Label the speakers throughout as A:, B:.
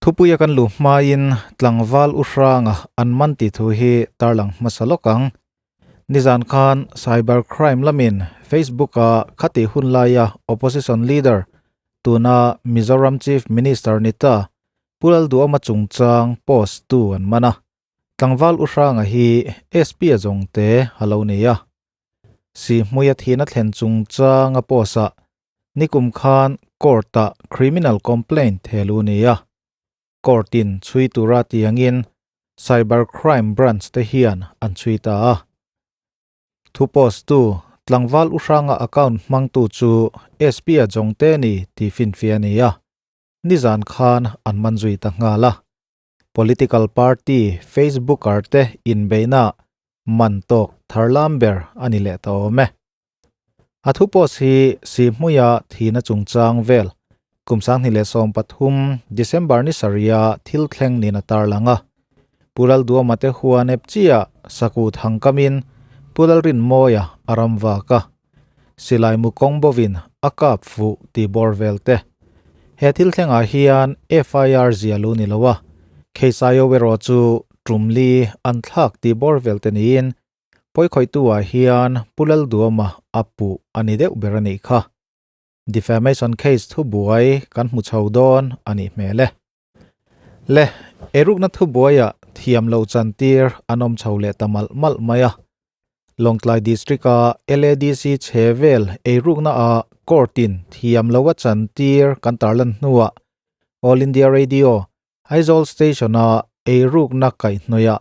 A: Thupuia kan luh hmain tlangval u hranga an man tih thu hi tarlang hmasa lawk ang. Nizan khan cyber crime lamin Facebook-a khati hun laia opposition leader, tuna Mizoram Chief Minister ni ta Pu Lalduhawma chungchang post tu an man a. Tlangval u hranga hi SP a zawngte a lo ni a. Sihhmuia thihna thlen chungchanga post-ah Nikum khan court-ah criminal complaint thel u nia. Court-in chhui tura tiangin Cyber Crime Branch te hian an chhui ta a. Thu post-tu tlangval u hranga account hmangtu chu SP a zawngte ni tih finfiah a ni a. Nizan khan an man zui ta nghal a. Political party Facebooker te inbeihna man tawk tharlam ber a ni leh ta awm e. A thu post hi Sihhmuia thihna chungchang vel kum 2013 December ni sarih-a thil thleng niin a tarlang a. Pu Lalduama te huan ep chiah Sakut hangkamin Pu Lalrinmawia a ram vak a. Silai mu kawng bovin a kap fuh tih bawr vel te. He thil thlengah hian FIR zia lu ni lo a, case aio erawh chu tumli an thlak tih bawr vel te niin pawikhawihtu ah hian Pu Lalduama a puh a ni deuh ber a nih kha. Defamation case thubuai kan hmu chho dawn a nih hmel e. Le, eirukna thubuaiah thiam lo chantir an awm chho leh ta malh malh mai a. Lawngtlai District-a LADC chhe vel eirukna ah court-in thiam lo a chantir kan tarlan hnuah All India Radio, Aizawl Station-a eirukna kaihhnawihah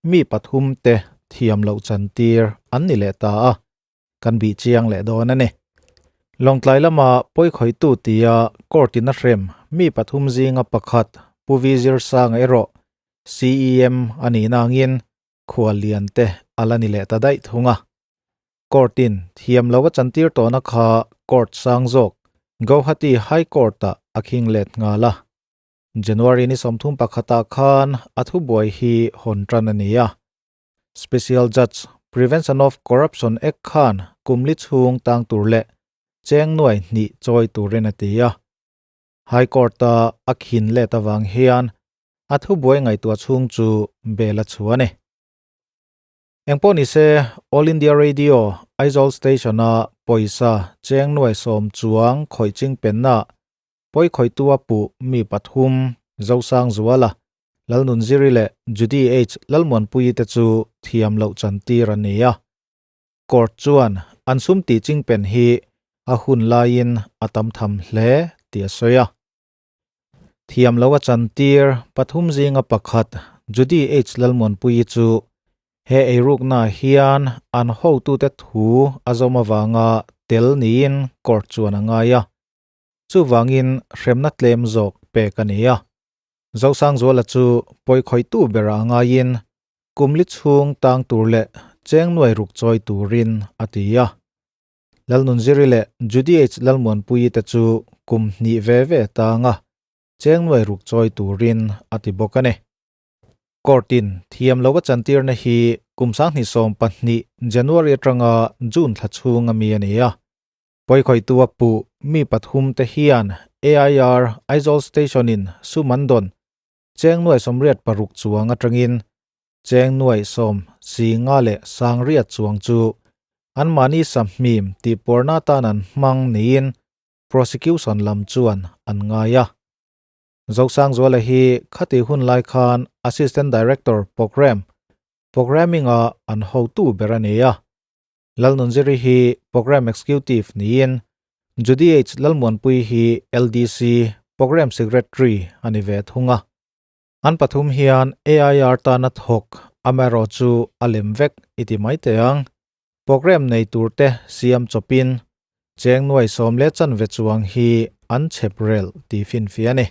A: mi pathum te thiam loh chantir an ni leh ta a. Kan bih chiang leh dawn a ni. Lawngtlai lama pawikhawihtu tia court-in a hrem mi pathum zinga pakhat Pu Vi Zirsanga erawh CEM a nihna angin khual lian te a la ni leh ta daih thung a. Court-in thiam lo a chantir tawhna kha court sang zawk Gauhati High Court-ah a khing let nghal a. January ni 31 ah khan a thubuai hi hawn tan a ni a. Special Judge, Prevention of Corruption Act khan kum li chhung tang tur leh cheng nuai hnih chawi turin a ti a. High Court-a a khin let avang hian a thubuai ngaihtuah chhung chu bel a chhuah a ni. Engpawh nise, All India Radio, Aizawl Station-a pawisa cheng nuai sawm chuang khawih ching penna pawikhawihtu a puh mi pathum Zosang Zuala, Lalnunziri leh Judy H. Lalmuanpuii te chu thiam loh chantir an ni a. Court chuan an sum tih chingpen hi a hun laiin a tam tham hle tih a sawi a. Thiam loh a chantir pathum zinga pakhat Judy H. Lalmuanpuii chu he eiruknaah hian an hotute thu a zawm avanga tel niin court chuan a ngai a. Chuvangin hremna tlem zawk pek a ni a. Zosangzuala chu pawikhawihtu berah a ngaiin kum li chhung tang tur leh cheng nuai ruk chawi turin a ti a. Lalnunziri leh Judy H. Lalmuanpuii te chu kum hnih ve ve tang a, cheng nuai ruk chawi turin a ti bawk a ni. Court-in thiam lo a chantirna hi kum 2012 January atanga June thla chhung a mi a ni a. Pawikhawihtu a puh mi pathum te hian AIR Aizawl Station in sum an dawn cheng nuai 86 chuang atangin cheng nuai sawm si nga leh sang riat chuang chu anmahni sahmim tih puarna atan an hmang niin prosecution lam chuan an ngai a. Zosangzuala hi khati hun lai khan Assistant Director Programme Programming ah an hotu ber a ni a. Lalnunziri hi Programme Executive niin Judy H. Lalmuanpui hi LDC Programme Secretary a ni ve thung a. An pathum hian AIR tana thawk amaherawh chu a lem vek i ti mai teh ang. Programme nei turte siam chawpin cheng nuai sawm leh chanve chuang hi an chhep rel tih finfiah a ni.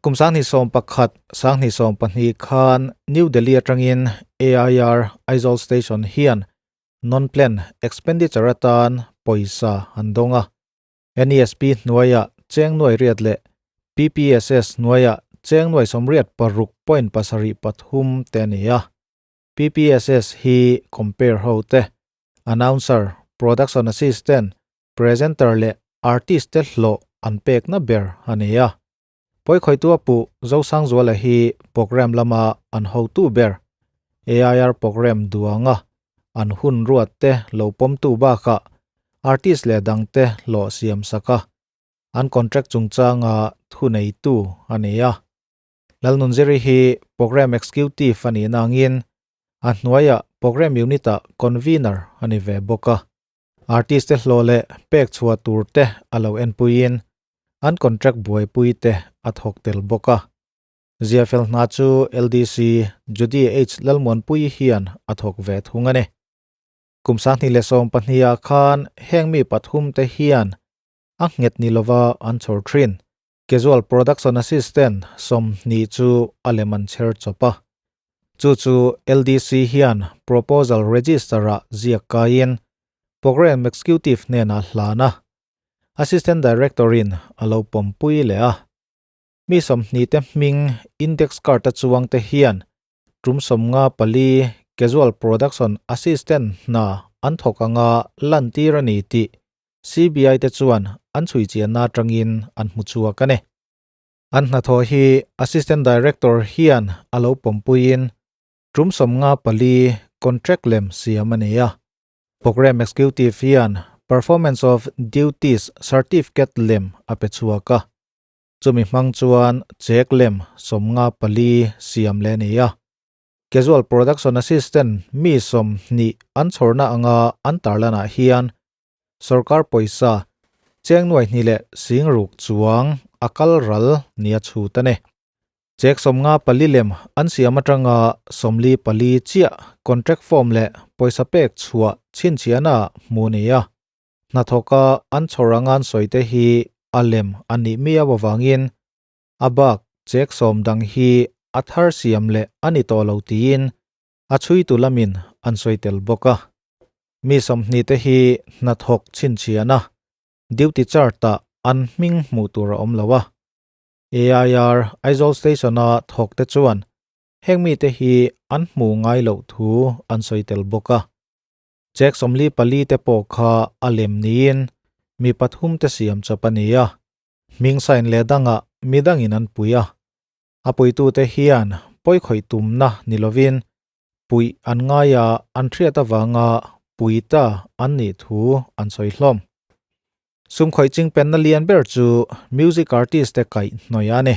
A: Kum 2011, 2012 khan New Delhi atangin AIR Aizawl Station hian non-plan expenditure atan pawisa an dawng a. NESP hnuaiah cheng nuai riat leh PPSS hnuaiah cheng nuai 86 point pasarih pathum te a ni a. PPSS hi compare ho te, announcer, production assistant, presenter leh artist te hlawh an pekna ber a ni a. Pawikhawihtu a puh Zosangzuala hi programme lama an hotu ber, AIR programme duanga an hun ruat te lo pawmtu bakah artist leh dangte hlawh siam sak a, an contract chungchanga thuneitu a ni a. Lalnunziri hi Programme Executive a nih nangin a hnuaiah Programme Unit-ah Convener a ni ve bawk a. Artist te hlawh leh pek chhuah tur te a lo enpuiin an contract buaipui te a thawk tel bawk a. Ziafel hna chu LDC Judy H Lalmuanpuii hian a thawk ve thung a ni. Kum 2012 ah khan heng mi pathum te hian a nghet ni lova an chhawr thin. Casual Production Assistant 20 chu a lem an chher chawp a. Chu chu LDC hian Proposal Register-ah ziak kaiin Programme Executive hnenah hlan a, Assistant Director-in a lo pawmpui leh a. Mi 20 te hming index card-a chuangte hian tum 54 Casual Production Assistant hna an thawk anga lantir a ni tih CBI te chuan an chhui chianna atangin an hmu chhuak a ni. An hnathawh hi Assistant Director hian a lo pawmpuiin tum 54 contract lem siam a ni a. Programme Executive hian Performance of Duties Certificate lem a pe chhuak a. Chumi hmang chuan check lem 54 siam leh a ni a. Casual Production Assistant mi 20 an chhawrna anga an tarlanah hian sorkar pawisa cheng nuai hnih leh sing ruk chuang a kal ral nia chhut a ni. Check 54 lem an siam atanga 44 chiah contract form leh pawisa pek chhuah chhinchhiahna hmu a ni a. Hnathawka an chhawr anga an sawi te hi a lem a nih miau avangin a bak check 10 dang hi a thar siam leh a ni tawh lo tiin a chhuitu lamin an sawi tel bawk a. Mi 20 te hi hnathawk chhinchhiahna duty chart-ah an hming hmuh tur a awm lo a. AIR Aizawl Station-a thawk te chuan heng mite hi an hmuh ngai loh thu an sawi tel bawk a. Check 44 te pawh kha a lem niin mi pathum te siam chawp a ni a. Hming sign leh dangah midangin an pui a. A puitute hian pawikhawih tumna ni lovin puih an ngai a, an hriat avanga puita an nih thu an sawi hlawm. Sumkhawih chingpenna lian ber chu music artist te kaih hnawih a ni.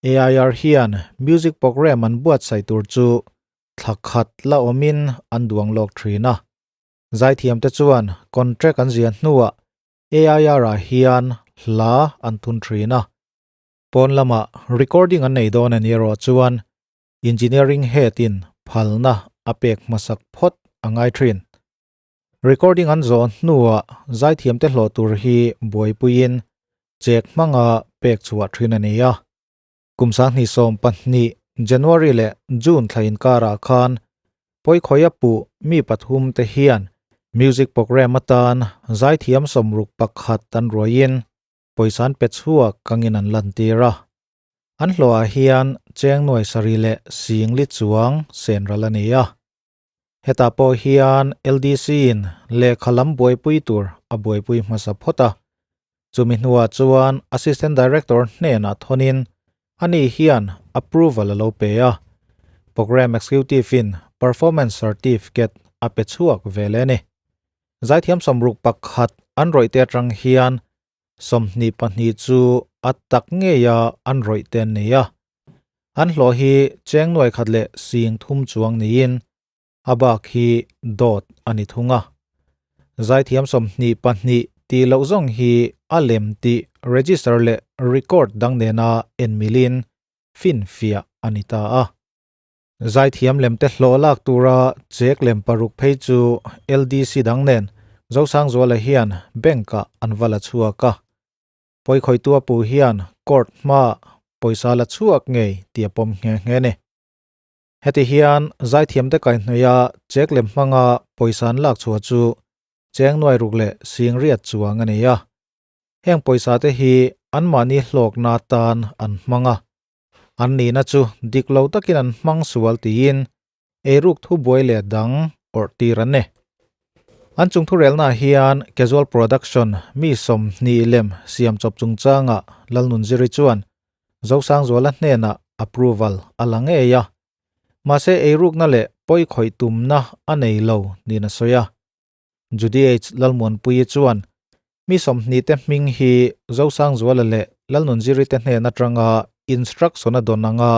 A: AIR hian music programme an buatsaih tur chu thla khat la awmin an duang lawk thin a. Zaithiamte chuan contract an ziah hnuah AIR-ah hian hla an thun thin a. Pawn lamah recording an nei dawn a ni erawh chuan engineering head-in phalna a pek hmasak phawt a ngai thin. Recording an zawh hnuah zaithiamte hlawh tur hi buaipuiin chek hmanga pek chhuah thin a ni a. Kum 2012 January leh June thla inkarah khan pawikhawia puh mi pathum te hian music programme atan zaithiam 61 an ruaiin pawisa an pe chhuak kangin an lantir a. An hlawhah hian cheng nuai sarih leh singli chuang sen ral a ni a. Hetah pawh hian LDC-in lehkha lam buaipui tur a buaipui hmasa phawt a. Chumi hnuah chuan Assistant Director hnenah thawnin ani hian approval a lo pe a. Programme Executive-in Performance Certificate a pe chhuak ve leh a ni. Zaithiam 61 an rawih te atang hian 22 chu a tak ngeia an rawih te an nei a. An hlawh hi cheng nuai khat leh sing thum chuang niin a bak hi dawt a ni thung a. Zaithiam 22 tih loh zawng hi a lem tih register leh record dang nena en milin finfiah a ni ta a. Zaithiam lem te hlawh lak tura chek lem paruk phei chu LDC dang nen Zosangzuala hian bank-ah an va la chhuak a. Pawikhawihtu a pu hian court hmaah pawisa la chhuak ngei tih a pawm nghe nghe a ni. Heti hian zaithiamte kaihhnawih a chek lem hmanga pawisa an lak chhuah chu cheng nuai ruk leh sing riat chuang a ni a. Heng pawisa te hi anmahni hlawkna atan an hmang a. An nihna chu dik lo takin an hmang sual tiin eiruk thu buai leh dang awrh tir an ni. An chung thurelnaah hian Casual Production mi 20 lem siam chawp chungchangah Lalnunziri chuan Zosangzuala hnenah approval a la ngei a, mahse eirukna leh pawi khawih tumna a nei lo niin a sawi a. Judy H. Lalmuanpuii chuan mi 20 te hming hi Zosangzuala leh Lalnunziri te hnen atanga instruction a dawn anga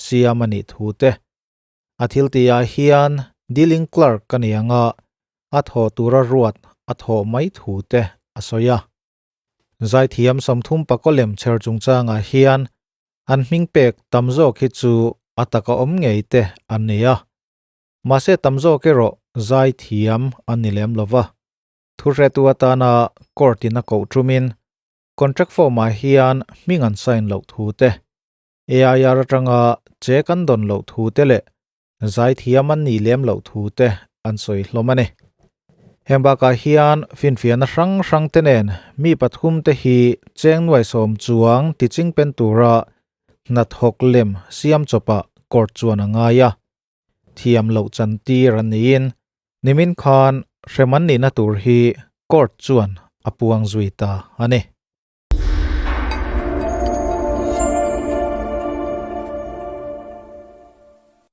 A: siam a nih thu te, a thiltihah hian dealing clerk a ni anga a thawh tura ruat a thawh mai thu te a sawi a. Zaithiam 30 pakawlem chher chungchangah hian an hming pek tam zawk hi chu a taka awm ngei te an ni a. Mahse tam zawk erawh zaithiam an ni lem lova. Thuhretu atana court in a koh tumin contract form ah hian hming an sign loh thu te, AIR atanga check an dawn loh thu te leh Zaithiam an nih lem loh thu te an sawi hlawm a ni. Heng bakah hian finfiahna hrang hrang te nen mi pathum te hi cheng nuai sawm chuang tiching pen tura hnathawk lem siam chawpah court chuan a ngai a. Thiam loh chantir an niin nimin khan hrem an nihna tur hi court chuan a puang zui ta a ni.